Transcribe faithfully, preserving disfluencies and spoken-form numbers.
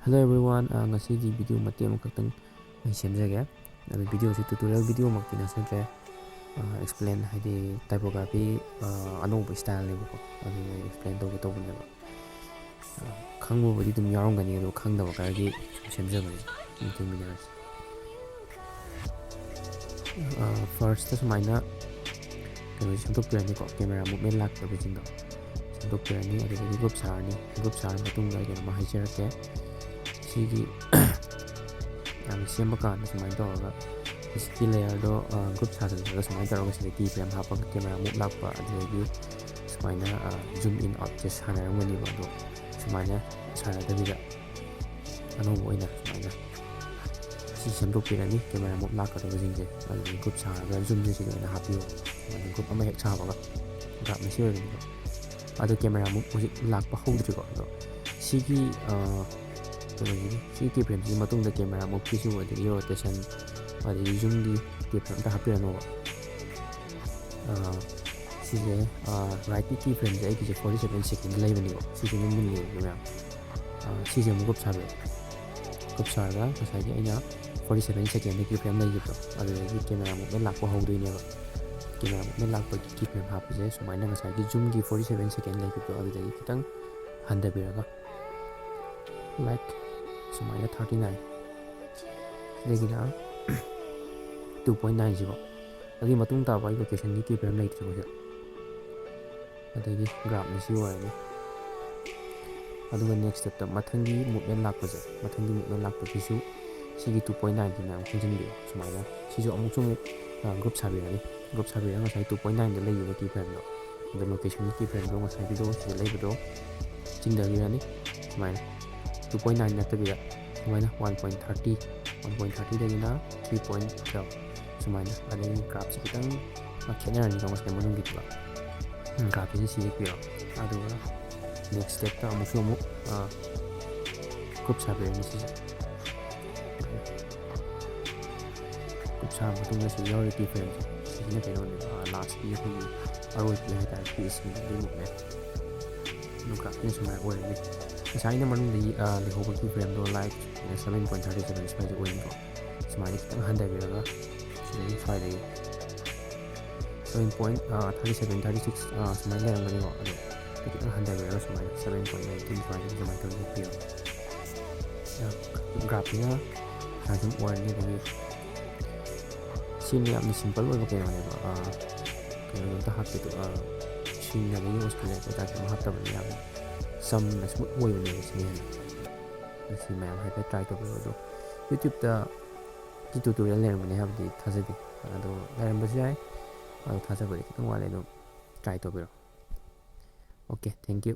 Hello everyone, ꯑ, ꯉꯁꯤꯗꯤ video ꯃꯇꯦꯛ ꯑꯃꯈꯛꯇꯪ ꯑꯩ ꯁꯦꯝꯖꯒꯦ꯫ ꯑꯗꯨ videoꯁꯤ tutorial videoꯃꯛꯇꯤ ꯅꯠꯆꯗ꯭ꯔꯦ꯫ ꯑ, explain ꯍꯥꯏꯗꯤ typography, ꯑ, ꯑꯅꯧꯕ styleꯅꯦꯕꯀꯣ, ꯑꯗꯨ ꯑꯩ explain ꯇꯧꯒꯦ ꯇꯧꯕꯅꯦꯕ꯫ ꯑ, ꯈꯪꯕꯕꯨꯗꯤ ꯑꯗꯨꯝ ꯌꯥꯎꯔꯝꯒꯅꯤ, ꯑꯗꯣ ꯈꯪꯗꯕ ꯈꯔꯒꯤ ꯁꯨꯝ ꯁꯦꯝꯖꯕꯅꯦ꯫ ꯌꯦꯡꯊꯣꯛꯃꯤꯟꯅꯔꯁꯤ꯫ ꯑ, firstꯇ ꯁꯨꯃꯥꯏꯅ ꯀꯩꯅꯣꯁꯦ ꯁꯦꯝꯗꯣꯛꯄꯤꯔꯅꯤꯀꯣ, camera movement ꯂꯥꯛꯇꯕꯁꯤꯡꯗꯣ ꯁꯦꯝꯗꯣꯛꯄꯤꯔꯅꯤ꯫ ꯑꯗꯨꯗꯒꯤ group ꯁꯥꯔꯅꯤ꯫ Group ꯁꯥꯔ ꯃꯇꯨꯡꯗ ꯑꯩ ꯀꯩꯅꯣꯝꯃ ꯍꯥꯏꯖꯔꯛꯀꯦ꯫ ꯁꯤꯒꯤ ꯌꯥꯝ ꯁꯦꯝꯕ ꯀꯥꯟꯗ ꯁꯨꯃꯥꯏꯅ ꯇꯧꯔꯒ ꯁꯤꯒꯤ layerꯗꯣ, ꯑ, group ꯁꯥꯖꯤꯜꯂꯒ ꯁꯨꯃꯥꯏꯅ ꯇꯧꯔꯒ ꯁꯤꯗ keyframe ꯍꯥꯞꯄꯒ camera move ꯂꯥꯛꯄ, ꯑꯗꯨꯗꯒꯤ ꯁꯨꯃꯥꯏꯅ, ꯑ, zoom in outꯁꯦ ꯁꯥꯟꯅꯔꯝꯒꯅꯦꯕ꯫ ꯑꯗꯣ ꯁꯨꯃꯥꯏꯅ ꯁꯥꯟꯅꯗꯕꯤꯗ ꯑꯅꯧꯕ ꯑꯣꯏꯅ ꯁꯨꯃꯥꯏꯅ ꯁꯤ ꯁꯦꯝꯗꯣꯛꯄꯤꯔꯅꯤ, camera move ꯂꯥꯛꯀꯗꯕꯁꯤꯡꯁꯦ꯫ ꯑꯗꯨꯗꯒꯤ group ꯁꯥꯔꯒ zoomꯁꯦ ꯁꯤꯗ ꯑꯣꯏꯅ ꯍꯥꯞꯄꯤꯌꯣ꯫ ꯑꯗꯨ group ꯑꯃ ꯍꯦꯛ ꯁꯥꯕꯒ graphꯅ ꯁꯤ ꯑꯣꯏꯔꯅꯤꯀꯣ꯫ ꯑꯗꯣ camera move ꯍꯧꯖꯤꯛ ꯂꯥꯛꯄ ꯍꯧꯗ꯭ꯔꯤꯀꯣ꯫ ꯑꯗꯣ ꯁꯤꯒꯤ, ꯑ, ꯀꯩꯅꯣꯁꯤꯒꯤ, ꯁꯤꯒꯤ keyframeꯁꯤꯒꯤ ꯃꯇꯨꯡꯗ camera moveꯀꯤꯁꯨ, ꯑꯗꯒꯤ rotation, ꯑꯗꯒꯤ zoomꯒꯤ keyframe ꯑꯝꯇ ꯍꯥꯞꯄꯤꯔꯅꯣꯕ꯫ ꯑ, ꯁꯤꯁꯦ, ꯑ, rightꯀꯤ keyframeꯁꯦ ꯑꯩꯒꯤꯁꯦ forty seven second ꯂꯩꯕꯅꯦꯕ꯫ ꯁꯤꯁꯦ ꯑꯗꯨꯝ ꯃꯨꯟꯅ ꯌꯦꯡꯕꯤꯌꯨ ꯃꯌꯥꯝ꯫ ꯑ, ꯁꯤꯁꯦ ꯑꯃꯨꯛ group ꯁꯥꯕꯤꯔꯣ꯫ Group ꯁꯥꯔꯒ ꯉꯁꯥꯏꯒꯤ ꯑꯩꯅ forty seven secondꯗ keyframe ꯂꯩꯈꯤꯕꯗꯣ, ꯑꯗꯨꯗꯒꯤ camera movement ꯂꯥꯛꯄ ꯍꯧꯗꯣꯏꯅꯦꯕ꯫ Camera movement ꯂꯥꯛꯄꯒꯤ keyframe ꯍꯥꯞꯄꯁꯦ ꯁꯨꯃꯥꯏꯅ ꯉꯁꯥꯏꯒꯤ zoomꯒꯤ forty seven second ꯂꯩꯈꯤꯕꯗꯣ, ꯑꯗꯨꯗꯒꯤ ꯈꯤꯇꯪ ꯍꯟꯊꯕꯤꯔꯒ, like, ꯁꯨꯃꯥꯏꯅ thirty nine, ꯁꯤꯗꯒꯤꯅ two point nineꯁꯤꯐꯥꯎ꯫ ꯑꯗꯨꯒꯤ ꯃꯇꯨꯡ ꯇꯥꯕ ꯑꯩ locationꯒꯤ keyframe ꯂꯩꯇ꯭ꯔꯦꯀꯣ ꯁꯤꯗ꯫ ꯑꯗꯒꯤ graphꯅ ꯁꯤ ꯑꯣꯏꯔꯅꯤ꯫ ꯑꯗꯨꯒ next stepꯇ ꯃꯊꯪꯒꯤ movement ꯂꯥꯛꯄꯁꯦ, ꯃꯊꯪꯒꯤ movement ꯂꯥꯛꯄꯒꯤꯁꯨ ꯁꯤꯒꯤ two point nineꯁꯤ ꯃꯌꯥꯝ ꯈꯣꯝꯖꯤꯟꯕꯤꯌꯨ꯫ ꯁꯨꯃꯥꯏꯅ ꯁꯤꯁꯨ ꯑꯃꯨꯛꯁꯨ ꯑꯃꯨꯛ, ꯑ, group ꯁꯥꯕꯤꯔꯅꯤ꯫ Group ꯁꯥꯕꯤꯔꯒ ꯉꯁꯥꯏ two point nineꯗ ꯂꯩꯔꯤꯕ keyframeꯗꯣ, ꯑꯗꯣ locationꯒꯤ keyframeꯗꯣ ꯉꯁꯥꯏꯒꯤꯗꯣ ꯁꯤꯗ ꯂꯩꯕꯗꯣ ꯆꯤꯡꯊꯕꯤꯔꯅꯤ꯫ ꯁꯨꯃꯥꯏꯅ two point nine ꯅꯠꯇꯕꯤꯗ ꯁꯨꯃꯥꯏꯅ one point thirty, one point thirtyꯗꯒꯤꯅ three point twelve ꯁꯨꯃꯥꯏꯅ꯫ ꯑꯗꯒꯤ graphꯁꯦ ꯈꯤꯇꯪ ꯈꯦꯠꯅꯔꯅꯤꯀꯣ ꯉꯁꯥꯏ ꯃꯅꯨꯡꯒꯤꯗꯨꯒ꯫ ꯎꯝ, graphꯁꯦ ꯁꯤ ꯌꯦꯛꯄꯤꯔꯣ꯫ ꯑꯗꯨꯒ next stepꯇ ꯑꯃꯨꯛꯁꯨ ꯑꯃꯨꯛ, ꯑ, group ꯁꯥꯕꯤꯔꯅꯤ ꯁꯤꯁꯦ꯫ Group ꯁꯥꯔ ꯃꯇꯨꯡꯗ ꯁꯤ ꯌꯥꯎꯔꯤ keyframeꯁꯦ, ꯁꯤꯁꯤꯅ ꯀꯩꯅꯣꯅꯦꯕ, ꯑ, lastꯀꯤ ꯑꯩꯈꯣꯏꯒꯤ ꯑꯔꯣꯏꯕꯒꯤ ꯍꯥꯏꯇꯥꯔꯦ, ꯄꯤꯁꯁꯤꯡꯗꯨꯒꯤ movement꯫ ꯑꯗꯨꯒ graphꯁꯤꯅ ꯁꯨꯃꯥꯏꯅ ꯑꯣꯏꯔꯅꯤ꯫ ꯉꯁꯥꯏꯅ ꯃꯅꯨꯡꯗ ꯂꯩꯍꯧꯕ keyframe ꯗꯣ like seven point thirty seven ꯁ꯭ꯋꯥꯏꯗ ꯑꯣꯏꯅꯤꯀꯣ꯫ ꯁꯨꯃꯥꯏꯅ ꯈꯤꯇꯪ ꯍꯟꯊꯕꯤꯔꯒ ꯁꯤꯗꯒꯤ ꯁ꯭ꯋꯥꯏꯗꯒꯤ seven point thirty seven thirty six ꯁꯨꯃꯥꯏꯅ ꯂꯩꯔꯝꯒꯅꯤꯀꯣ꯫ ꯑꯗꯣ ꯁꯤ ꯈꯤꯇꯪ ꯍꯟꯊꯕꯤꯔꯒ ꯁꯨꯃꯥꯏꯅ seven point nineteen ꯁ꯭ꯋꯥꯏꯗ ꯑꯗꯨꯃꯥꯏꯅ ꯇꯧꯔꯒ ꯄꯤꯔꯣ꯫ Graph ꯁꯤꯅ ꯁꯨꯃꯥꯏꯅ ꯁꯨꯝ ꯑꯣꯏꯔꯅꯤ꯫ ꯑꯗꯒꯤ ꯁꯤꯅ ꯌꯥꯝꯅ simple ꯑꯣꯏꯕ ꯀꯩꯅꯣꯅꯦꯕ, ꯀꯩꯅꯣꯗꯣ ꯑꯝꯇ ꯍꯥꯞꯇꯦ꯫ ꯑꯗꯨꯒ ꯁꯤꯡꯅꯕꯒꯤ ꯑꯣꯁꯀꯤꯂꯦꯠ ꯀꯩꯀꯥ ꯀꯩꯝ ꯍꯥꯞꯇꯕꯅꯤ, ꯌꯥꯝꯅ ꯆꯝꯅ smooth ꯑꯣꯏꯕꯅꯦꯕ ꯁꯤꯅ ꯍꯦꯟꯅ꯫ ꯁꯤ ꯃꯌꯥꯝ ꯍꯥꯏꯐꯦꯠ try ꯇꯧꯕꯤꯌꯨ꯫ ꯑꯗꯣ YouTube ꯇ ꯁꯤ tutorial ꯂꯩꯔꯝꯒꯅꯤ ꯍꯥꯏꯕꯗꯤ ꯊꯥꯖꯗꯦ, ꯑꯗꯣ ꯂꯩꯔꯝꯕꯁꯨ ꯌꯥꯏ꯫ ꯑꯗꯣ ꯊꯥꯖꯕꯗꯤ ꯈꯤꯇꯪ ꯋꯥꯠꯂꯦ꯫ ꯑꯗꯨꯝ try ꯇꯧꯕꯤꯔꯣ꯫ Okay, thank you꯫